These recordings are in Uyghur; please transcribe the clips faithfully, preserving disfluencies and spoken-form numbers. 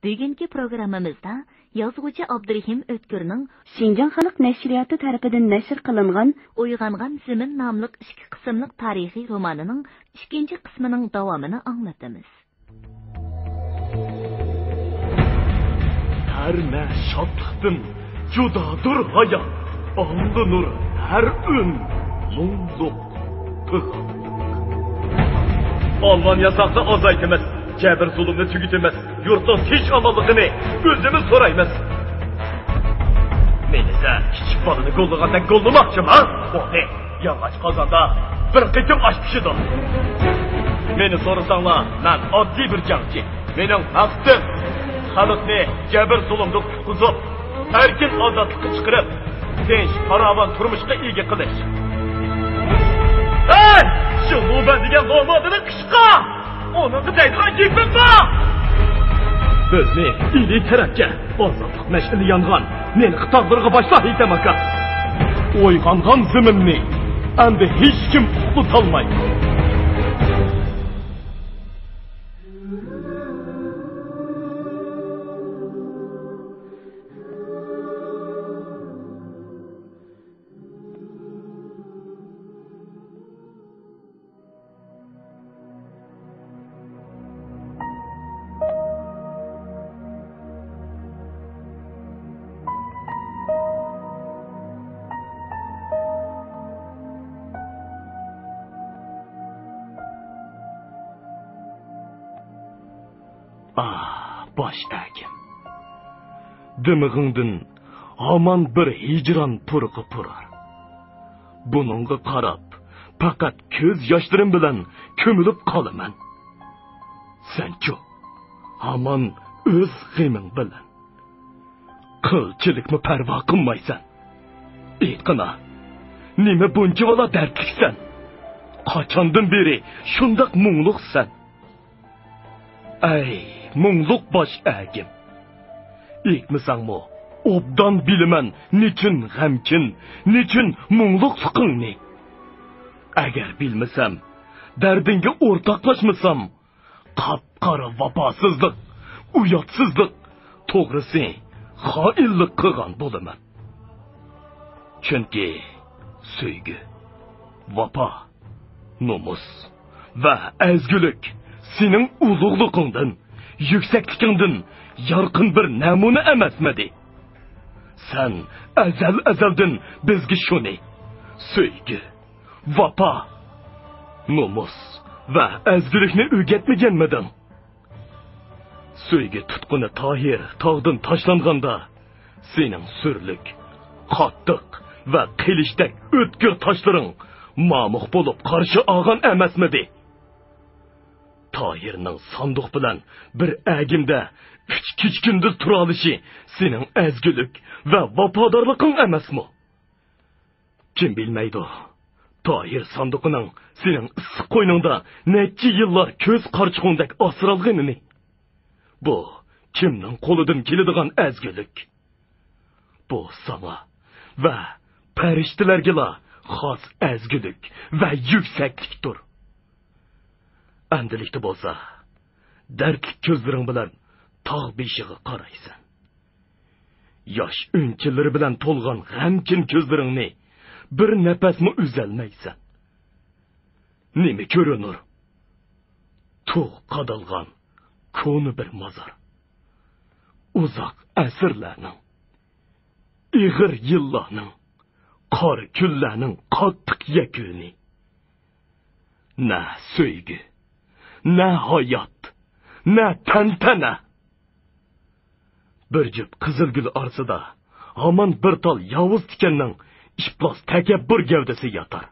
بۈگۈنكى پروگراممىمىزدا يازغۇچى ئابدۇرېھىم ئۆتكۈرنىڭ شىنجاڭ خەلق نەشرىياتى تەرىپىدىن نەشر قىلىنغان ئويغانغان زېمىن ناملىق ئىككى قىسىملىق تارىخىي رومانىنىڭ ئىككىنچى قىسمىنىڭ داۋامىنى ئاڭلىتىمىز. ھەر نە شادلىقتىن جۇدادۇر ھايات، ئاللىنۇر ھەر ئۈن مۇڭلۇق پىغانلىق. ئالۋان ياساقنى ئازايتىمىز، جەبىر-زۇلۇمنى تۈگىتىمىز، يۇرتنىڭ تىنچ-ئامانلىقىنى ئۆزىمىز سورايمىز. مېنى سەن كىچىك بالىنى گوللىغاندەك گوللىماقچىما؟ بولدى، يالىڭاچ قازاندا بىر قېتىم ئاش پىشىدۇ. مېنى سورىساڭلار، مەن ئاددىي بىر جەڭچى. مېنىڭ مەقسىتىم خەلقنى جەبىر-زۇلۇمدىن قۇتقۇزۇپ، ئەركىن ئازادلىققا چىقىرىپ، تىنچ، پاراۋان تۇرمۇشقا ئىگە قىلىش. ھەي! شۇ لۇبەن دېگەن لومادىنى قىچقا! ئۇنىڭغا دەيدىغان گېپىم بار! بىزنى ئىلى تەرەپكە ئازادلىق مەشئىلى يانغان نېنىق تاغلىرىغا باشلا، ھېيتەم ئاكا! ئويغانغان زېمىننى ئەمدى ھېچكىم ئۇخلىتالمايدۇ. ئاھ، باش ئەگىم! دىمىغىڭدىن ھامان بىر ھىجران پۇرىقى پۇرار. بۇنىڭغا قاراپ، پەقەت كۆز ياشلىرىم بىلەن كۆمۈلۈپ قالىمەن. سەنچۇ، ھامان ئۆز غېمىڭ بىلەن. قىلچىلىكمۇ پەرۋا قىلمايسەن. ئېيتقىنا، نېمە بۇنچىۋالا دەردلىكسەن؟ قاچاندىن بېرى شۇنداق مۇڭلۇقسەن؟ ئەي، مۇڭلۇق باش ئەگىم! ئېيتمىساڭمۇ، ئوبدان بىلىمەن نېچۈن غەمكىن، نېچۈن مۇڭلۇقلۇقۇڭنى. ئەگەر بىلمىسەم، دەردىڭگە ئورتاقلاشمىسام، قاپقارا ۋاپاسىزلىق، ئۇياتسىزلىق، توغرىسى، خائىنلىق قىلغان بولىمەن. چۈنكى سۆيگۈ، ۋاپا، نومۇس ۋە ئەزگۈلۈك سېنىڭ ئۇلۇغلۇقۇڭدىن، يۈكسەكلىكىڭدىن يارقىن بىر نەمۇنە ئەمەسمىدى؟ سەن ئەزەل-ئەزەلدىن بىزگە شۇنى، سۆيگۈ، ۋاپا، نومۇس ۋە ئەزگۈلۈكنى ئۆگەتمىگەنمىدىڭ؟ سۆيگۈ تۇتقىنى تاھىر تاغدىن تاشلانغاندا، سېنىڭ سۈرلۈك، قاتتىق ۋە قىلىچتەك ئۆتكۈر تاشلىرىڭ مامۇق بولۇپ قارشى ئالغان ئەمەسمىدى؟ تاھىرنىڭ ساندۇق بىلەن بىر ئەگىمدە ئۈچ كېچە-كۈندۈز تۇرالىشى سېنىڭ ئەزگۈلۈك ۋە ۋاپادارلىقىڭ ئەمەسمۇ؟ كىم بىلمەيدۇ، تاھىر ساندۇقىنىڭ سېنىڭ ئىسسىق قوينۇڭدا نەچچە يىللار كۆز قارىچۇقۇڭدەك ئاسرالغىنىنى؟ بۇ كىمنىڭ قولىدىن كېلىدىغان ئەزگۈلۈك؟ بۇ ساڭا ۋە پەرىشتىلەرگىلا خاس ئەزگۈلۈك ۋە يۈكسەكلىكتۇر. ئەمدىلىكتە بولسا، دەردلىك كۆزلىرىڭ بىلەن تاغ بېشىغا قارايسەن. ياش ئۈنچىلىرى بىلەن تولغان غەمكىن كۆزلىرىڭنى بىر نەپەسمۇ ئۈزەلمەيسەن. نېمە كۆرۈنۇر؟ تۇغ قادالغان كونا بىر مازار. ئۇزاق ئەسىرلەرنىڭ، ئېغىر يىللارنىڭ، قارا كۈنلەرنىڭ قاتتىق يەكۈنى. نە سۆيگۈ، نە ھايات، نە تەنتەنە. بىر جۈپ قىزىل گۈل ئارىسىدا ھامان بىر تال ياۋۇز تىكەننىڭ ئىپلاس تەكەببۇر گەۋدىسى ياتار.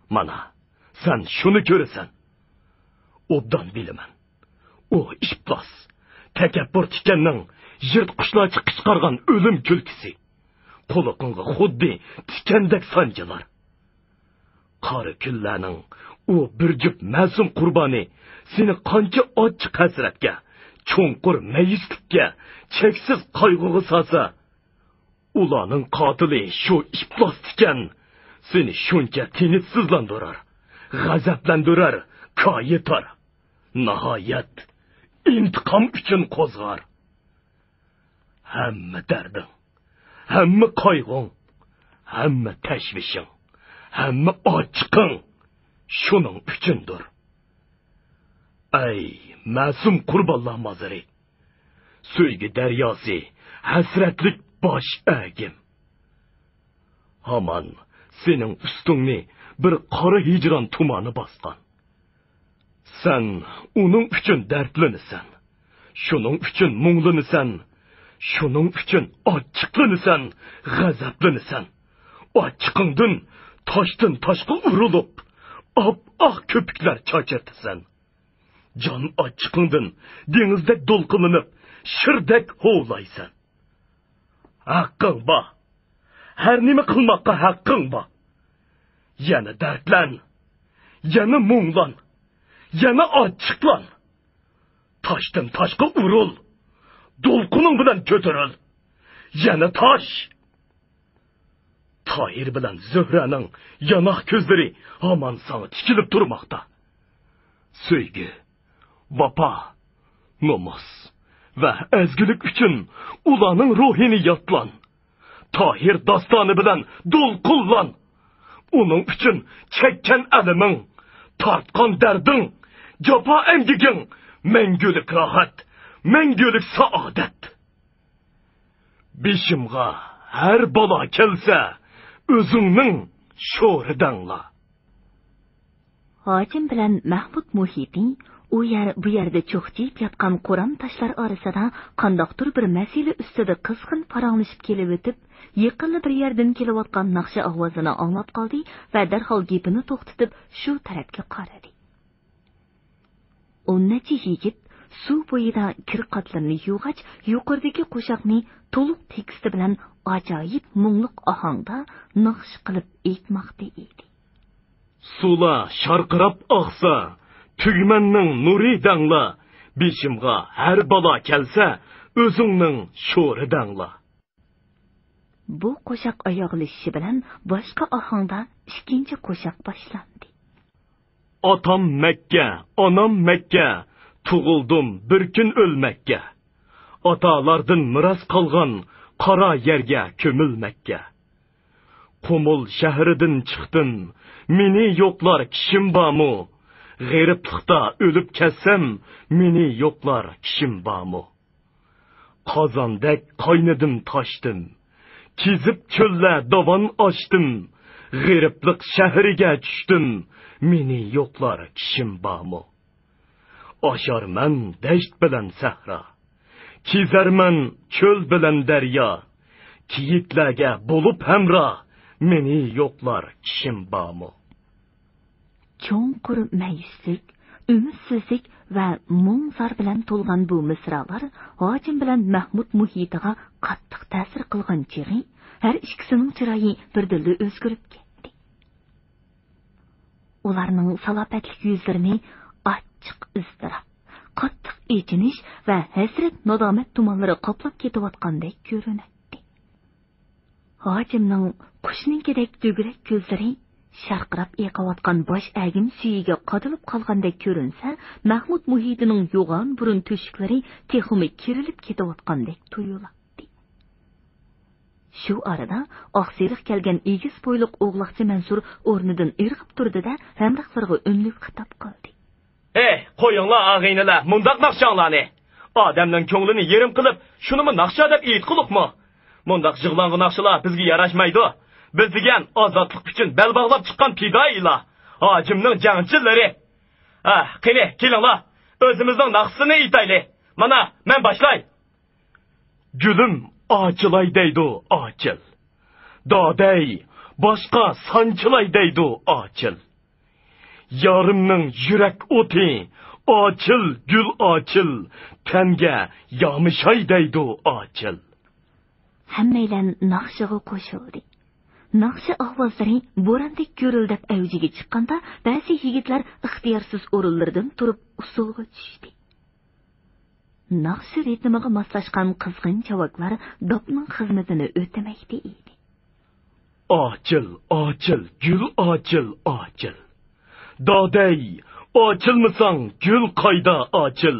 مانا، سەن شۇنى كۆرىسەن. ئوبدان بىلىمەن. ئۇ ئىپلاس، تەكەببۇر تىكەننىڭ يىرتقۇچلارچە قىچقارغان ئۆلۈم كۈلكىسى. قۇلىقىڭغا خۇددى تىكەندەك سانجىلار. قارا كۈنلەرنىڭ ئۇ بىر جۈپ مەسۇم قۇربانى سېنى قانچە ئاچچىق ھەسرەتكە، چوڭقۇر مەيۈسلۈككە، چەكسىز قايغۇغا سالسا، ئۇلارنىڭ قاتىلى شۇ ئىپلاس تىكەن سېنى شۇنچە تىنچسىزلاندۇرار، غەزەپلەندۈرەر، كايىتار. ناھايەت، ئىنتىقام ئۈچۈن قوزغار. ھەممە دەردىڭ، ھەممە قايغۇڭ، ھەممە تەشۋىشىڭ، ھەممە ئاچچىقىڭ شۇنىڭ ئۈچۈندۇر. ئەي، مەسۇم قۇربانلار مازىرى، سۆيگۈ دەرياسى، ھەسرەتلىك باش ئەگىم. ھامان سېنىڭ ئۈستۈڭنى بىر قارا ھىجران تۇمانى باسقان. سەن ئۇنىڭ ئۈچۈن دەردلىنىسەن. شۇنىڭ ئۈچۈن مۇڭلىنىسەن. شۇنىڭ ئۈچۈن ئاچچىقلىنىسەن، غەزەپلىنىسەن. ئاچچىقىڭدىن تاشتىن تاشقا ئۇرۇلۇپ، ئاپئاق كۆپۈكلەر چاچرىتىسەن. جان ئاچچىقىڭدىن دېڭىزدەك دولقۇنلىنىپ، شىردەك ھۇۋلايسەن. ھەققىڭ بار. ھەر نېمە قىلماققا ھەققىڭ بار. يەنە دەردلەن. يەنە مۇڭلان. يەنە ئاچچىقلان. تاشتىن تاشقا ئۇرۇل. دولقۇنۇڭ بىلەن كۆتۈرۈل. يەنە تاش. تاھىر بىلەن زۆھرەنىڭ ياناق كۆزلىرى ھامان ساڭا تىكىلىپ تۇرماقتا. سۆيگۈ، ۋاپا، نومۇس ۋە ئەزگۈلۈك ئۈچۈن ئۇلارنىڭ روھىنى يادلان. تاھىر داستانى بىلەن دولقۇنلان. ئۇنىڭ ئۈچۈن چەككەن ئەلىمىڭ، تارتقان دەردىڭ، جاپا ئەمگىكىڭ مەڭگۈلۈك راھەت، مەڭگۈلۈك سائادەت. بېشىمغا ھەر بالا كەلسە، ئۆزۈڭنىڭ شورىدەڭلا. ھاجىم بىلەن مەھمۇد مۇھىتى ئۇ يەر، بۇ يەردە چوخچىيىپ ياتقان قورام تاشلار ئارىسىدا قانداقتۇر بىر مەسىلە ئۈستىدە قىزغىن پاراڭلىشىپ كېلىۋېتىپ، يېقىنلا بىر يەردىن كېلىۋاتقان ناخشا ئاۋازىنى ئاڭلاپ قالدى ۋە دەرھال گېپىنى توختىتىپ، شۇ تەرەپكە قارىدى. ئون نەچچە يىگىت سۇ بويىدا كىر قاتلىرىنى يۇغاچ، يۇقىرىدىكى قوشاقنى تولۇق تېكىستى بىلەن ئاجايىپ مۇڭلۇق ئاھاڭدا ناخشا قىلىپ ئېيتماقتا ئىدى. سۇلار شارقىراپ ئاقسا، تۈگمەننىڭ نۇرى دەڭلا، بېشىمغا ھەر بالا كەلسە، ئۆزۈڭنىڭ شورى دەڭلا. بۇ قوشاق ئاياغلىشىشى بىلەن باشقا ئاھاڭدا ئىككىنچى قوشاق باشلاندى. ئاتام مەككە، ئانام مەككە، تۇغۇلدۇم بىر كۈن ئۆلمەككە. ئاتالاردىن مىراس قالغان قارا يەرگە كۆمۈلمەككە. قۇمۇل شەھىرىدىن چىقتىم، مېنى يوقلار كىشىم بارمۇ؟ غېرىبلىقتا ئۆلۈپ كەتسەم، مېنى يوقلار كىشىم بارمۇ؟ قازاندەك قاينىدىم، تاشتىم. كېزىپ چۆللەر داۋان ئاشتىم. غېرىبلىق شەھىرىگە چۈشتۈم. مېنى يوقلار كىشىم بارمۇ؟ ئاشارمەن دەشت بىلەن سەھرا. كېزەرمەن چۆل بىلەن دەريا. كېيىكلەرگە بولۇپ ھەمراھ. مېنى يوقلار كىشىم بارمۇ؟ چوڭقۇر مەيۈسلۈك، ئۈمىدسىزلىك ۋە مۇڭ-زار بىلەن تولغان بۇ مىسرالار ھاجىم بىلەن مەھمۇد مۇھىتىغا قاتتىق تەسىر قىلغان چېغى، ھەر ئىككىسىنىڭ چىرايى بىردىنلا ئۆزگىرىپ كەتتى. ئۇلارنىڭ سالاپەتلىك يۈزلىرىنى ئاچچىق ئىزتىراپ، قاتتىق ئېچىنىش ۋە ھەسرەت-نادامەت تۇمانلىرى قاپلاپ كېتىۋاتقاندەك كۆرۈنەتتى. ھاجىمنىڭ قۇشنىڭكىدەك دۈگىلەك كۆزلىرى شارقىراپ ئېقىۋاتقان باش ئەگىم سۈيىگە قادىلىپ قالغاندەك كۆرۈنسە، مەھمۇد مۇھىتىنىڭ يوغان بۇرۇن تۆشۈكلىرى تېخىمۇ كېرىلىپ كېتىۋاتقاندەك تۇيۇلاتتى. شۇ ئارىدا ئاقسېرىق كەلگەن ئېگىز بويلۇق ئوغلاقچى مەنسۇر ئورنىدىن ئىرغىپ تۇردى-دە، ھەمراھلىرىغا ئۈنلۈك خىتاب قىلدى. ھەي، قويۇڭلار ئاغىنىلەر مۇنداق ناخشاڭلارنى. ئادەمنىڭ كۆڭلىنى يېرىم قىلىپ، شۇنىمۇ ناخشا دەپ ئېيتقۇلۇقمۇ؟ مۇنداق يىغلاڭغۇ ناخشىلار بىزگە ياراشمايدۇ. بىز دېگەن ئازادلىق ئۈچۈن بەل باغلاپ چىققان پىدائىيلار. ھاجىمنىڭ جەڭچىلىرى. ھە، قېنى، كېلىڭلار، ئۆزىمىزنىڭ ناخشىسىنى ئېيتايلى. مانا، مەن باشلاي. گۈلۈم ئاچىلاي دەيدۇ ئاچىل. دادەي، باشقا سانچىلاي دەيدۇ ئاچىل. يارىمنىڭ يۈرەك ئوتى، ئاچىل، گۈل ئاچىل، تەنگە يامىشاي دەيدۇ ئاچىل. ھەممەيلەن ناخشىغا قوشۇلدى. ناخشا ئاۋازلىرى بوراندەك گۈرۈلدەپ ئەۋجىگە چىققاندا، بەزى يىگىتلەر ئىختىيارسىز ئورۇنلىرىدىن تۇرۇپ ئۇسسۇلغا چۈشتى. ناخشا رىتىمىغا ماسلاشقان قىزغىن چاۋاكلار داپنىڭ خىزمىتىنى ئۆتىمەكتە ئىدى. ئاچىل، ئاچىل، گۈل ئاچىل، ئاچىل. دادەي، ئاچىلمىساڭ گۈل قايدا ئاچىل؟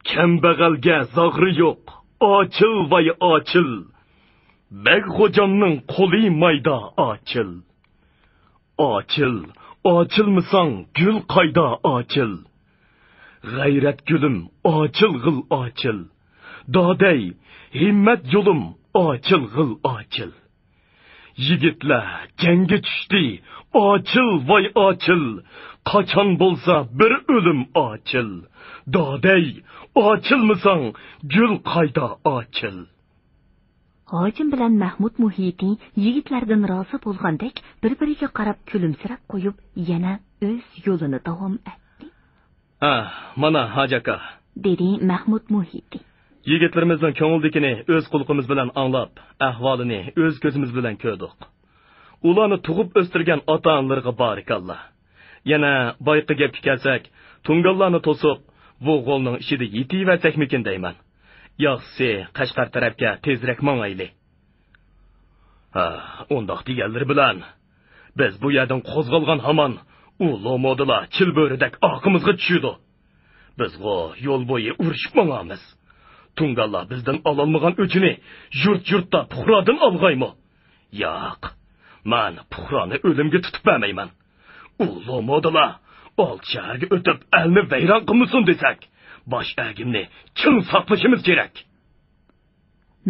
كەمبەغەلگە زاغرى يوق، ئاچىل ۋاي ئاچىل. بەگ خوجامنىڭ قولى مايدا ئاچىل. ئاچىل، ئاچىلمىساڭ گۈل قايدا ئاچىل. غەيرەت گۈلۈم ئاچىلغىل ئاچىل. دادەي، ھىممەت يولۇم ئاچىلغىل ئاچىل. يىگىتلەر جەڭگە چۈشتى، ئاچىل ۋاي ئاچىل. قاچان بولسا بىر ئۆلۈم ئاچىل. دادەي، ئاچىلمىساڭ گۈل قايدا ئاچىل. ھاجىم بىلەن مەھمۇد مۇھىتى يىگىتلەردىن رازى بولغاندەك بىر-بىرىگە قاراپ كۈلۈمسىرەپ قويۇپ، يەنە ئۆز يولىنى داۋام ئەتتى. ھە، مانا، ھاجى ئاكا. دېدى مەھمۇد مۇھىتى. يىگىتلىرىمىزنىڭ كۆڭلىدىكىنى ئۆز قۇلىقىمىز بىلەن ئاڭلاپ، ئەھۋالىنى ئۆز كۆزىمىز بىلەن كۆردۇق. ئۇلارنى تۇغۇپ ئۆستۈرگەن ئاتا-ئانىلىرىغا بارىكاللا. يەنە بايىقى گەپكە كەلسەك، تۇڭگانلارنى توسۇپ، بۇ غولنىڭ ئىچىدە يېتىۋەرسەكمىكىن دەيمەن. ياخشىسى، قەشقەر تەرەپكە تېزرەك ماڭايلى. ھە، ئۇنداق دېگەنلىرى بىلەن، بىز بۇ يەردىن قوزغالغان ھامان ئۇ لومودىلا چىلبۆرىدەك ئارقىمىزغا چۈشىدۇ. بىزغۇ يول بويى ئۇرۇشۇپ ماڭامىز. تۇڭگانلار بىزدىن ئالالمىغان ئۆچىنى يۇرت-يۇرتتا پۇقرادىن ئالغايمۇ؟ ياق، مەن پۇقرانى ئۆلۈمگە تۇتۇپ بەرمەيمەن. ئۇ لومودىلا ئالتە شەھەرگە ئۆتۈپ ئەلنى ۋەيران قىلمىسۇن دېسەك، باش ئەگىمنى چىڭ ساقلىشىمىز كېرەك.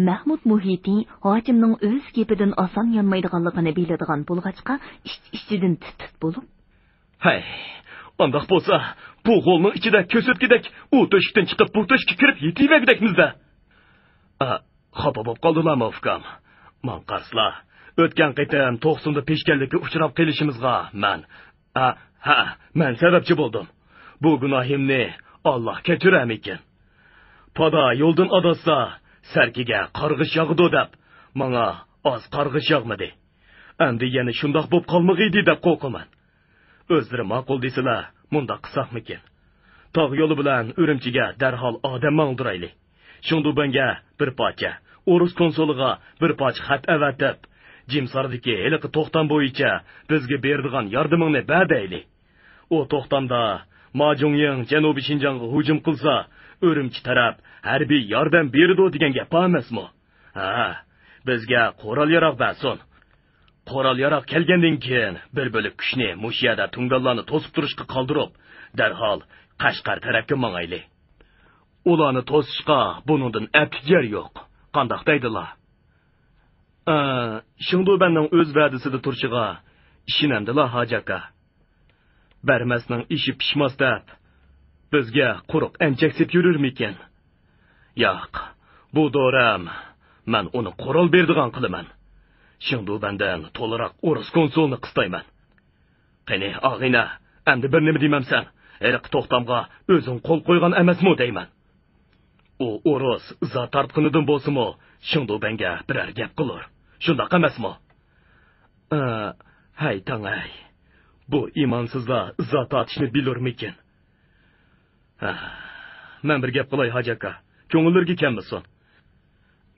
مەھمۇد مۇھىتى ھاجىمنىڭ ئۆز گېپىدىن ئاسان يانمايدىغانلىقىنى بىلىدىغان بولغاچقا، ئىچ-ئىچىدىن تىت-تىت بولۇپ، ھەي، ئانداق بولسا، بۇ غولنىڭ ئىچىدە كۆسۆتكىدەك ئۇ تۆشۈكتىن چىقىپ، بۇ تۆشۈككە كىرىپ يېتىۋەرگۈدەكمىز-دە. ئا، خاپا بوپ قالدىلارمۇ، ئۇكام؟ ماڭا قارىسىلا، ئۆتكەن قېتىم توقسۇندا پېشكەللىككە ئۇچراپ قېلىشىمىزغا مەن، ئا، ھە، مەن سەۋەبچى بولدۇم. بۇ گۇناھىمنى ئاللا كەچۈرەرمىكىن؟ پادا يولدىن ئاداشسا، سەركىگە قارغىش ياغىدۇ دەپ، ماڭا ئاز قارغىش ياغمىدى. ئەمدى يەنە شۇنداق بوپ قالمىغىيدى دەپ قورقىمەن. ئۆزلىرى ماقۇل دېسىلە، مۇنداق قىلساقمىكىن؟ تاغ يولى بىلەن ئۈرۈمچىگە دەرھال ئادەم ماڭدۇرايلى. شېڭدۇبەنگە بىر پارچە، ئورۇس كونسۇلىغا بىر پارچە خەت ئەۋەتىپ، جىمساردىكى ھېلىقى توختام بويىچە بىزگە بېرىدىغان ياردىمىڭنى بەر دەيلى. ئۇ توختامدا ما جۇڭيىڭ جەنۇبىي شىنجاڭغا ھۇجۇم قىلسا، ئۈرۈمچى تەرەپ ھەربىي ياردەم بېرىدۇ دېگەن گەپ بار ئەمەسمۇ؟ ھە، بىزگە قورال-ياراغ بەرسۇن. قورال-ياراغ كەلگەندىن كېيىن، بىر بۆلەك كۈچنى مۇشۇ يەردە تۇڭگانلارنى توسۇپ تۇرۇشقا قالدۇرۇپ، دەرھال قەشقەر تەرەپكە ماڭايلى. ئۇلارنى توسۇشقا بۇنىڭدىن ئەپلىك يەر يوق. قانداق دەيدىلا؟ ئە، شېڭدۇبەننىڭ ئۆز ۋەدىسىدە تۇرۇشىغا ئىشىنەمدىلا، ھاجى ئاكا؟ بەرمەسنىڭ ئېشى پىشماس دەپ، بىزگە قۇرۇق ئەمچەك سېلىپ يۈرۈرمىكىن؟ ياق، بۇ دورەم، مەن ئۇنى قورال بېرىدىغان قىلىمەن. شېڭدۇبەندىن تولىراق ئورۇس كونسۇلىنى قىستايمەن. قېنى، ئاغىنە، ئەمدى بىر نېمە دېمەمسەن؟ ھېلىقى توختامغا ئۆزۈڭ قول قويغان ئەمەسمۇ دەيمەن. ئۇ ئورۇس ئىزا تارتقىنىدىن بولسىمۇ، شېڭدۇبەنگە بىرەر گەپ قىلۇر. شۇنداق ئەمەسمۇ؟ ئە، ھەي، تاڭ ھەي. بۇ ئىمانسىزلار ئىزا تارتىشنى بىلۇرمىكىن؟ ھە، مەن بىر گەپ قىلاي، ھاجى ئاكا. كۆڭۈللىرىگە كەلمىسۇن.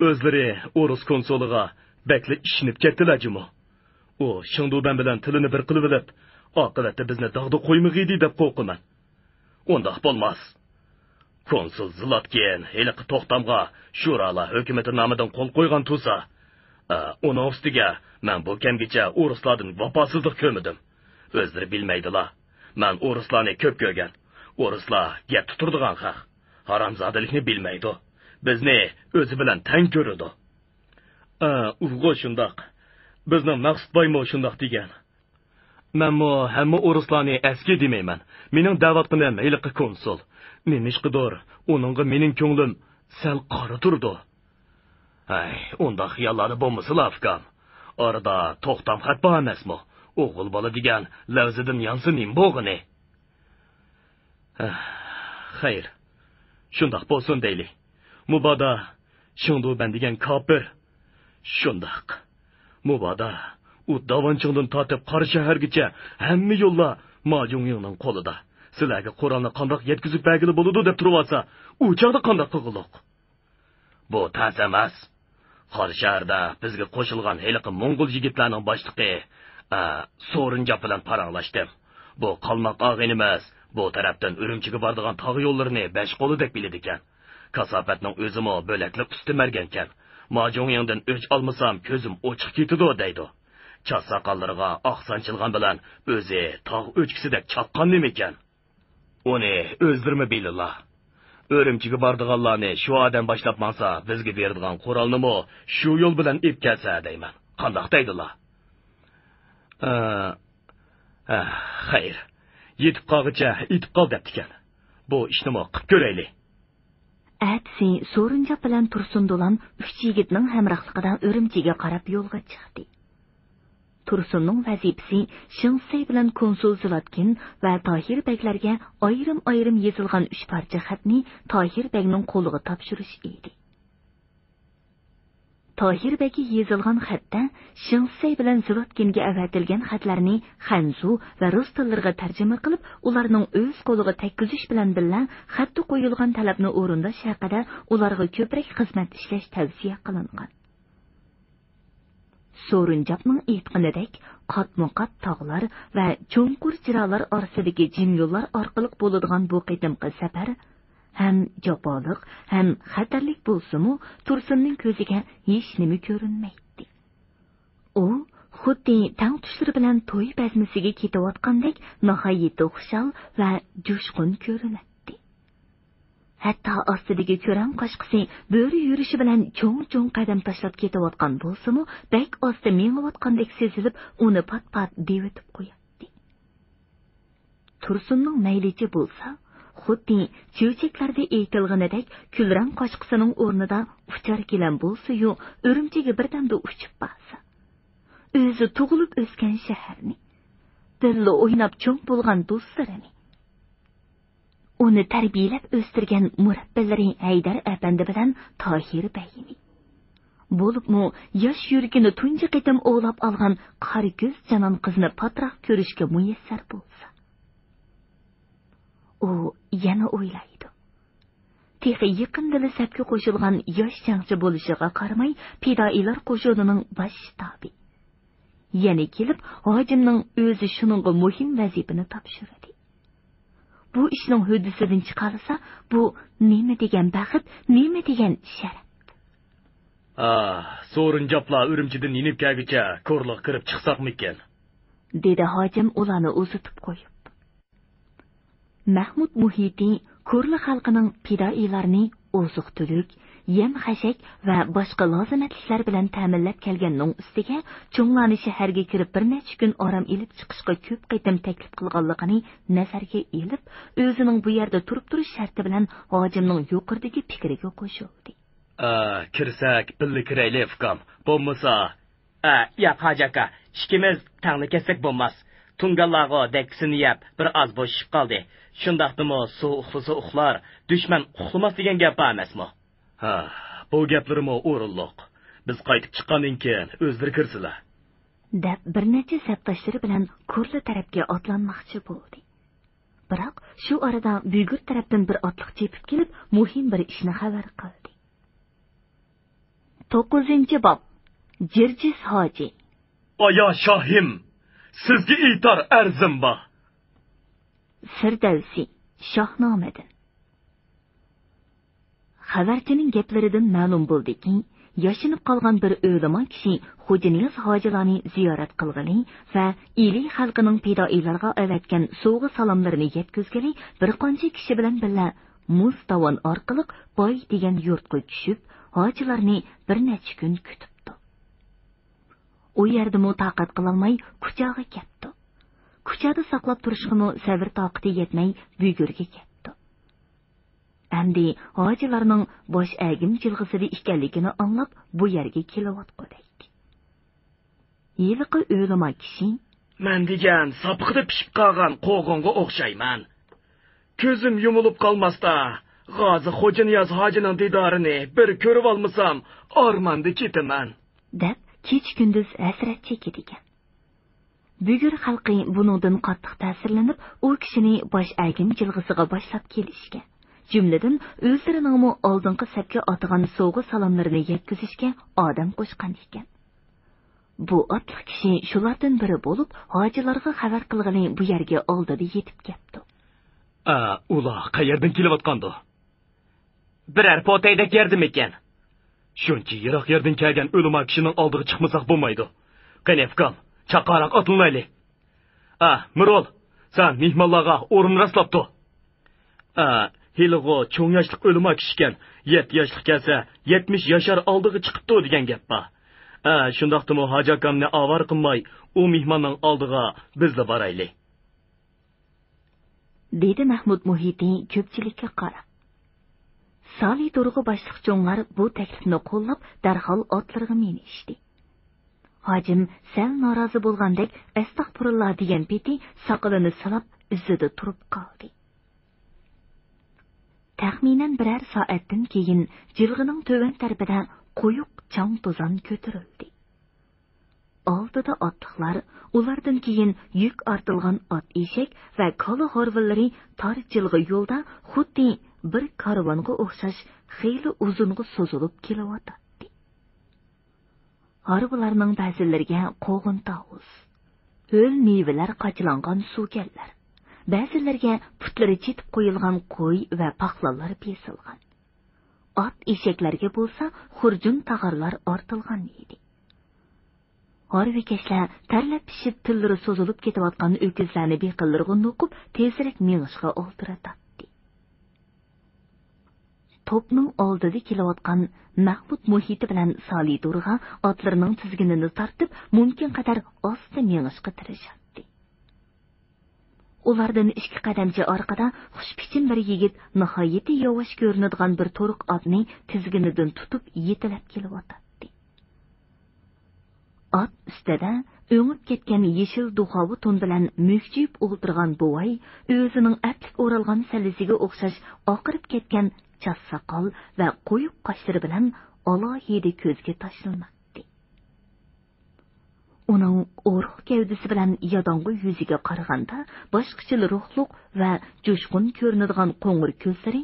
ئۆزلىرى ئورۇس كونسۇلىغا بەكلا ئىشىنىپ كەتتىلە جۇمۇ. ئۇ شېڭدۇبەن بىلەن تىلىنى بىر قىلىۋېلىپ، ئاقىۋەتتە بىزنى داغدا قويمىغىيدى دەپ قورقىمەن. ئۇنداق بولماس. كونسۇل زىلاتكىن ھېلىقى توختامغا شۇرالار ھۆكۈمىتى نامىدىن قول قويغان تۇرسا، ئە، ئۇنىڭ ئۈستىگە مەن بۇ كەمگىچە ئورۇسلاردىن ۋاپاسىزلىق كۆرمىدىم. ئۆزلىرى بىلمەيدىلا. مەن ئورۇسلارنى كۆپ كۆرگەن. ئورۇسلار گەپتە تۇرىدىغان خەق. ھارامزادىلىكنى بىلمەيدۇ. بىزنى ئۆزى بىلەن تەڭ كۆرىدۇ. ئە، ئۇغۇ شۇنداق. بىزنىڭ مەقسۇت بايمۇ شۇنداق دېگەن. مەنمۇ ھەممە ئورۇسلارنى ئەسكى دېمەيمەن. مېنىڭ دەۋاتقىنىم ھېلىقى كونسۇل. نېمىشقىدۇر، ئۇنىڭغا مېنىڭ كۆڭلۈم سەل قارا تۇرىدۇ. ھەي، ئۇنداق خىياللاردا بولمىسىلا، ئۇكام. ئارىدا توختام خەت بار ئەمەسمۇ؟ ئوغۇل بالا دېگەن لەۋزىدىن يانسا نېمە بولغىنى؟ ھە، خەير، شۇنداق بولسۇن دەيلى. مۇبادا شېڭدۇبەن دېگەن كاپىر. شۇنداق. مۇبادا ئۇ داۋانچىڭدىن تارتىپ قارا شەھەرگىچە ھەممە يوللار ماجۇڭيىڭنىڭ قولىدا. سىلەرگە قورالنى قانداق يەتكۈزۈپ بەرگىلى بولىدۇ دەپ تۇرۇۋالسا، ئۇ چاغدا قانداق قىلغۇلۇق؟ بۇ تەس ئەمەس. قارا شەھەردە بىزگە قوشۇلغان ھېلىقى موڭغۇل يىگىتلەرنىڭ باشلىقى، ئە، سورۇنجاپ بىلەن پاراڭلاشتىم. بۇ قالماق ئاغىنىمىز بۇ تەرەپتىن ئۈرۈمچىگە بارىدىغان تاغ يوللىرىنى بەش قولىدەك بىلىدىكەن. كاساپەتنىڭ ئۆزىمۇ بۆلەكلىك ئۈستۈن بەرگەنكەن. ما جۇڭيىڭدىن ئۆچ ئالمىسام، كۆزۈم ئوچۇق كېتىدۇ، دەيدۇ. چاچ ساقاللىرىغا ئاق سانچىلغان بىلەن ئۆزى تاغ ئۆچكىسىدەك چاتقان نېمىكەن؟ ئۇنى ئۆزلىرىمۇ بىلىلا. ئۈرۈمچىگە بارىدىغانلارنى شۇ ئادەم باشلاپ ماڭسا، بىزگە بېرىدىغان قورالنىمۇ شۇ يول بىلەن ئېلىپ كەلسە دەيمەن. قانداق دەيدىلا؟ ئە، ئە، خەير. يېتىپ قالغىچە ئېتىپ قال دەپتىكەن. بۇ ئىشنىمۇ قىپ كۆرەيلى. ئەتىسى سورۇنجاپ بىلەن تۇرسۇن دولان ئۈچ يىگىتنىڭ ھەمراھلىقىدا ئۈرۈمچىگە قاراپ يولغا چىقتى. تۇرسۇننىڭ ۋەزىپىسى شېڭ سەي بىلەن كونسۇل زىلاتكىن ۋە تاھىر بەگلەرگە ئايرىم-ئايرىم يېزىلغان ئۈچ پارچە خەتنى تاھىر بەگنىڭ قولىغا تاپشۇرۇش ئىدى. تاھىر بەگگە يېزىلغان خەتتە شېڭ سەي بىلەن زىلاتكىنگە ئەۋەتىلگەن خەتلەرنى خەنزۇ ۋە رۇس تىللىرىغا تەرجىمە قىلىپ، ئۇلارنىڭ ئۆز قولىغا تەگكۈزۈش بىلەن بىللە، خەتتە قويۇلغان تەلەپنى ئورۇنداش ھەققىدە ئۇلارغا كۆپرەك خىزمەت ئىشلەش تەۋسىيە قىلىنغان. سورۇنجاپنىڭ ئېيتقىنىدەك، قاتمۇقات تاغلار ۋە چوڭقۇر چىرالار ئارىسىدىكى جىم يوللار ئارقىلىق بولىدىغان بۇ قېتىمقى سەپەر ھەم جاپالىق، ھەم خەتەرلىك بولسىمۇ، تۇرسۇننىڭ كۆزىگە ھېچنېمە كۆرۈنمەيتتى. ئۇ خۇددى تەڭتۇشلىرى بىلەن توي بەزمىسىگە كېتىۋاتقاندەك ناھايىتى خۇشال ۋە جۇشقۇن كۆرۈنەتتى. ھەتتا ئاستىدىكى كۆرەڭ قاشقىسى بۆرە يۈرۈشى بىلەن چوڭ-چوڭ قەدەم تاشلاپ كېتىۋاتقان بولسىمۇ، بەك ئاستا مېڭىۋاتقاندەك سېزىلىپ، ئۇنى پات-پات دېۋىتىپ قوياتتى. تۇرسۇننىڭ مەيلىچە بولسا، خۇددى چۆچەكلەردە ئېيتىلغىنىدەك، كۈلرەڭ قاشقىسىنىڭ ئورنىدا ئۇچار گىلەم بولسىيۇ، ئۈرۈمچىگە بىردەمدە ئۇچۇپ بارسا. ئۆزى تۇغۇلۇپ ئۆسكەن شەھەرنى، بىللە ئويناپ چوڭ بولغان دوستلىرىنى، ئۇنى تەربىيەلەپ ئۆستۈرگەن مۇرەببىلىرى ھەيدەر ئەپەندى بىلەن تاھىر بەگنى، بولۇپمۇ ياش يۈرىكىنى تۇنجى قېتىم ئوۋلاپ ئالغان قارا كۆز جانان قىزنى پاتراق كۆرۈشكە مۇيەسسەر بولسا. ئۇ يەنە ئويلايدۇ. تېخى يېقىندىلا سەپكە قوشۇلغان ياش جەڭچى بولۇشىغا قارىماي، پىدائىيلار قوشۇنىنىڭ باش شتابى. يەنە كېلىپ، ھاجىمنىڭ ئۆزى شۇنىڭغا مۇھىم ۋەزىپىنى تاپشۇردى. بۇ ئىشنىڭ ھۆددىسىدىن چىقالىسا، بۇ نېمە دېگەن بەخت، نېمە دېگەن شەرەپ؟ ئاھ، سورۇنجاپلار ئۈرۈمچىدىن يېنىپ كەلگۈچە كورلىغا كىرىپ چىقساقمىكىن؟ دېدى ھاجىم ئۇلارنى ئۇزىتىپ قويۇپ. مەھمۇد مۇھىتى كورلا خەلقىنىڭ پىدائىيلارنى ئوزۇق-تۈلۈك، يەم-خەشەك ۋە باشقا لازىمەتلىكلەر بىلەن تەمىنلەپ كەلگەننىڭ ئۈستىگە، چوڭلارنى شەھەرگە كىرىپ بىر نەچچە كۈن ئارام ئېلىپ چىقىشقا كۆپ قېتىم تەكلىپ قىلغانلىقىنى نەزەرگە ئېلىپ، ئۆزىنىڭ بۇ يەردە تۇرۇپ تۇرۇش شەرتى بىلەن ھاجىمنىڭ يۇقىرىدىكى پىكرىگە قوشۇلدى. ئە، كىرسەك بىللە كىرەيلى، ئۇكام. بولمىسا. ئە، ياق، ھاجى ئاكا، ئىككىمىز تەڭلا كەتسەك بولماس. تۇڭگانلارغۇ دەككىسىنى يەپ، بىر ئاز بوشىشىپ قالدى. شۇنداقتىمۇ سۇ ئۇخلىسا ئۇخلار، دۈشمەن ئۇخلىماس دېگەن گەپ بار ئەمەسمۇ؟ ھە، بۇ گەپلىرىمۇ ئورۇنلۇق. بىز قايتىپ چىققاندىن كېيىن ئۆزلىرى كىرسىلە. دەپ بىر نەچچە سەپداشلىرى بىلەن كورلا تەرەپكە ئاتلانماقچى بولدى. بىراق شۇ ئارىدا بۈگۈر تەرەپتىن بىر ئاتلىق چېپىپ كېلىپ، مۇھىم بىر ئىشنى خەۋەر قىلدى. توققۇزىنچى باب. جىرجىس ھاجى. ئايا شاھىم، سىزگە ئېيتار ئەرزىم بار. فىردەۋسى، شاھنامىدىن. خەۋەرچىنىڭ گەپلىرىدىن مەلۇم بولدىكى، ياشىنىپ قالغان بىر ئۆلىما كىشى خوجانىياز ھاجىلارنى زىيارەت قىلغىلى ۋە ئىلى خەلقىنىڭ پىدائىيلارغا ئەۋەتكەن سوۋغا سالاملىرىنى يەتكۈزگىلى بىر قانچە كىشى بىلەن بىللە مۇز داۋان ئارقىلىق باي دېگەن يۇرتقا چۈشۈپ، ھاجىلارنى بىر نەچچە كۈن كۈتۈپتۇ. ئۇ يەردىمۇ تاقەت قىلالماي كۇچاغا كەپتۇ. كۇچادا ساقلاپ تۇرۇشقىمۇ سەۋر تاقىتى يەتمەي بۈگۈرگە كەپتۇ. ئەمدى ھاجىلارنىڭ باش ئەگىم جىلغىسىدا ئىكەنلىكىنى ئاڭلاپ، بۇ يەرگە كېلىۋاتقۇدەك. ھېلىقى ئۆلىما كىشى، مەن دېگەن ساپىقىدا پىشىپ قالغان قوغۇنغا ئوخشايمەن. كۆزۈم يۇمۇلۇپ قالماستا، غازى خوجانىياز ھاجىنىڭ دىدارىنى بىر كۆرۈۋالمىسام، ئارماندا كېتىمەن. دەپ كېچە-كۈندۈز ھەسرەت چېكىدىكەن. بۈگۈر خەلقى بۇنىڭدىن قاتتىق تەسىرلىنىپ، ئۇ كىشىنى باش ئەگىم جىلغىسىغا باشلاپ كېلىشكە، جۈملىدىن ئۆزلىرىنىڭمۇ ئالدىنقى سەپكە ئاتىغان سوۋغا سالاملىرىنى يەتكۈزۈشكە ئادەم قوشقان ئىكەن. بۇ ئاتلىق كىشى شۇلاردىن بىرى بولۇپ، ھاجىلارغا خەۋەر قىلغىلى بۇ يەرگە ئالدىدا يېتىپ كەپتۇ. ئە، ئۇلار قەيەردىن كېلىۋاتقاندۇ؟ بىرەر پوتەيدەك يەردىمىكەن؟ شۇنچە يىراق يەردىن كەلگەن ئۆلىما كىشىنىڭ ئالدىغا چىقمىساق بولمايدۇ. قېنى، ئۇكام، چاققانراق ئاتلىنايلى. ئا، مىرول، سەن مېھمانلارغا ئورۇن راسلاپ تۇر. ئا، ھېلىغۇ چوڭ ياشلىق ئۆلىما كىشىكەن، يەتتە ياشلىق كەلسە، يەتمىش ياشار ئالدىغا چىقىپتۇ دېگەن گەپ بار. ئا، شۇنداقتىمۇ ھاجى ئاكامنى ئاۋارە قىلماي، ئۇ مېھماننىڭ ئالدىغا بىزلا بارايلى. دېدى مەھمۇد مۇھىتى كۆپچىلىككە قاراپ. سالى دورغا باشلىق چوڭلار بۇ تەكلىپنى قوللاپ، دەرھال ئاتلىرىغا مىنىشتى. ھاجىم سەل نارازى بولغاندەك، ئەستەغپۇرۇللا دېگەن پېتى ساقىلىنى سىلاپ، ئىزىدا تۇرۇپ قالدى. تەخمىنەن بىرەر سائەتتىن كېيىن، جىلغىنىڭ تۆۋەن تەرىپىدە قويۇق چاڭ-توزان كۆتۈرۈلدى. ئالدىدا ئاتلىقلار، ئۇلاردىن كېيىن يۈك ئارتىلغان ئات ئېشەك ۋە كالا ھارۋىلىرى تار جىلغا يولدا خۇددى بىر كارۋانغا ئوخشاش خېلى ئۇزۇنغا سوزۇلۇپ كېلىۋاتاتتى. ھارۋىلارنىڭ بەزىلىرىگە قوغۇن تاۋۇز، ھۆل مېۋىلەر قاچىلانغان سۇكەنلەر، بەزىلىرىگە پۇتلىرى چېتىپ قويۇلغان قوي ۋە پاقلانلار بېسىلغان. ئات ئېشەكلەرگە بولسا خۇرجۇن تاغارلار ئارتىلغان ئىدى. ھارۋىكەشلەر تەرلەپ پىشىپ تىللىرى سوزۇلۇپ كېتىۋاتقان ئۆكۈزلەرنى بېقىنلىرىغا نوقۇپ تېزرەك مېڭىشقا ئالدىرىتاتتى. توپنىڭ ئالدىدا كېلىۋاتقان مەھمۇد مۇھىتى بىلەن سالى دورغا ئاتلىرىنىڭ تىزگىنىنى تارتىپ، مۇمكىن قەدەر ئاستا مېڭىشقا تىرىشاتتى. ئۇلاردىن ئىككى قەدەمچە ئارقىدا خۇشبىچىم بىر يىگىت ناھايىتى ياۋاش كۆرۈنىدىغان بىر تورۇق ئاتنى تىزگىنىدىن تۇتۇپ يېتىلەپ كېلىۋاتاتتى. ئات ئۈستىدە ئۆڭۈپ كەتكەن يېشىل دۇخاۋا تون بىلەن مۈكچىيىپ ئولتۇرغان بوۋاي ئۆزىنىڭ ئەپلىك ئورالغان سەللىسىگە ئوخشاش ئاقىرىپ كەتكەن چاچ ساقال ۋە قويۇق قاشلىرى بىلەن ئالاھىدە كۆزگە تاشلىناتتى. ئۇنىڭ ئورۇق گەۋدىسى بىلەن ياداڭغۇ يۈزىگە قارىغاندا، باشقىچىلا روھلۇق ۋە جۇشقۇن كۆرۈنىدىغان قوڭۇر كۆزلىرى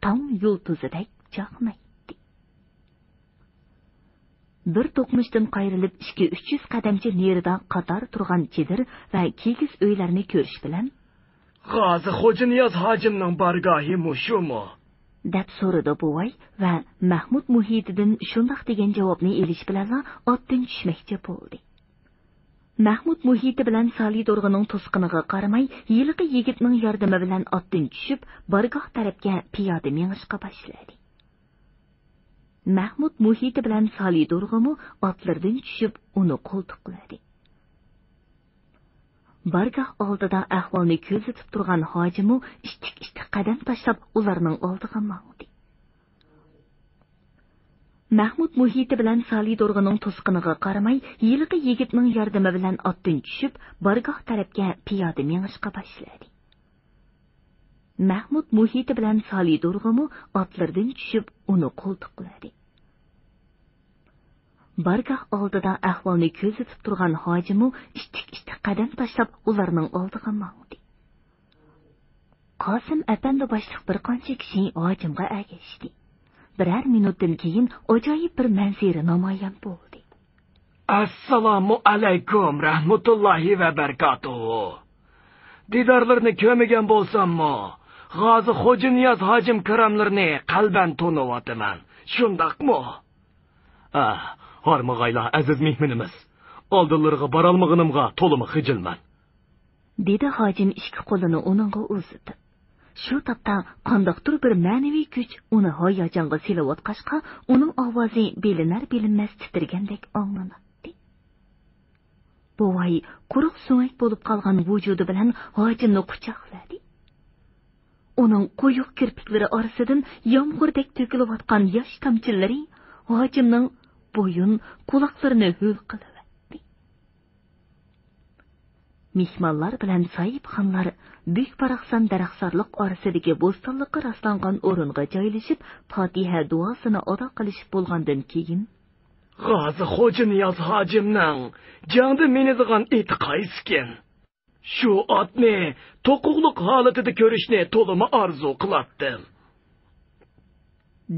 تاڭ يۇلتۇزىدەك چاقنايتتى. بىر دوقمۇشتىن قايرىلىپ ئىككى، ئۈچ يۈز قەدەمچە نېرىدا قاتار تۇرغان چېدىر ۋە كىگىز ئۆيلەرنى كۆرۈش بىلەن، غازى خوجانىياز ھاجىمنىڭ بارگاھى مۇشۇمۇ؟ دەپ سورىدى بوۋاي ۋە مەھمۇد مۇھىتىدىن شۇنداق دېگەن جاۋابنى ئېلىش بىلەنلا ئاتتىن چۈشمەكچى بولدى. مەھمۇد مۇھىتى بىلەن سالى دورغىنىڭ توسقىنىغا قارىماي، ھېلىقى يىگىتنىڭ ياردىمى بىلەن ئاتتىن چۈشۈپ، بارگاھ تەرەپكە پىيادە مېڭىشقا باشلىدى. مەھمۇد مۇھىتى بىلەن سالى دورغىمۇ ئاتلىرىدىن چۈشۈپ، ئۇنى قولتۇقلىدى. بارگاھ ئالدىدا ئەھۋالنى كۆزىتىپ تۇرغان ھاجىمۇ ئىتتىك-ئىتتىك قەدەم تاشلاپ ئۇلارنىڭ ئالدىغا ماڭدى. مەھمۇد مۇھىتى بىلەن سالى دورغىنىڭ توسقىنىغا قارىماي، ھېلىقى يىگىتنىڭ ياردىمى بىلەن ئاتتىن چۈشۈپ، بارگاھ تەرەپكە پىيادە مېڭىشقا باشلىدى. مەھمۇد مۇھىتى بىلەن سالى دورغىمۇ ئاتلىرىدىن چۈشۈپ، ئۇنى قولتۇقلىدى. بارگاھ ئالدىدا ئەھۋالنى كۆزىتىپ تۇرغان ھاجىمۇ ئىتتىك-ئىتتىك قەدەم تاشلاپ ئۇلارنىڭ ئالدىغا ماڭدى. قاسىم ئەپەندى باشلىق بىر قانچە كىشى ھاجىمغا ئەگەشتى. بىرەر مىنۇتتىن كېيىن ئاجايىپ بىر مەنزىرە نامايان بولدى. ئەسسالامۇ ئەلەيكۇم رەھمەتۇللاھى ۋە بەرىكاتۇھۇ. دىدارلىرىنى كۆرمىگەن بولساممۇ، غازى خوجانىياز ھاجىم كىراملىرىنى قەلبەن تونۇۋاتىمەن. شۇنداقمۇ؟ ئە، ھارمىغايلا ئەزىز مېھمىنىمىز. ئالدىلىرىغا بارالمىغىنىمغا تولىمۇ خىجىلمەن. دېدى ھاجىم ئىككى قولىنى ئۇنىڭغا ئۇزىتىپ. شۇ تاپتا قانداقتۇر بىر مەنىۋى كۈچ ئۇنى ھاياجانغا سېلىۋاتقاچقا، ئۇنىڭ ئاۋازى بىلىنەر-بىلىنمەس تىترىگەندەك ئاڭلىناتتى. بوۋاي قۇرۇق سۆڭەك بولۇپ قالغان ۋۇجۇدى بىلەن ھاجىمنى قۇچاقلىدى. ئۇنىڭ قويۇق كىرپىكلىرى ئارىسىدىن يامغۇردەك تۆكۈلۈۋاتقان ياش تامچىلىرى ھاجىمنىڭ بويۇن، قۇلاقلىرىنى ھۆل قىلىۋەتتى. مېھمانلار بىلەن ساھىبخانلار بۈك-باراقسان دەرەخزارلىق ئارىسىدىكى بوستانلىققا راسلانغان ئورۇنغا جايلىشىپ، پاتىھە دۇئاسىنى ئادا قىلىشىپ بولغاندىن كېيىن، غازى خوجانىياز ھاجىمنىڭ جەڭدە مىنىدىغان ئېتى قايسىكىن؟ شۇ ئاتنى توقۇقلۇق ھالىتىدە كۆرۈشنى تولىمۇ ئارزۇ قىلاتتىم.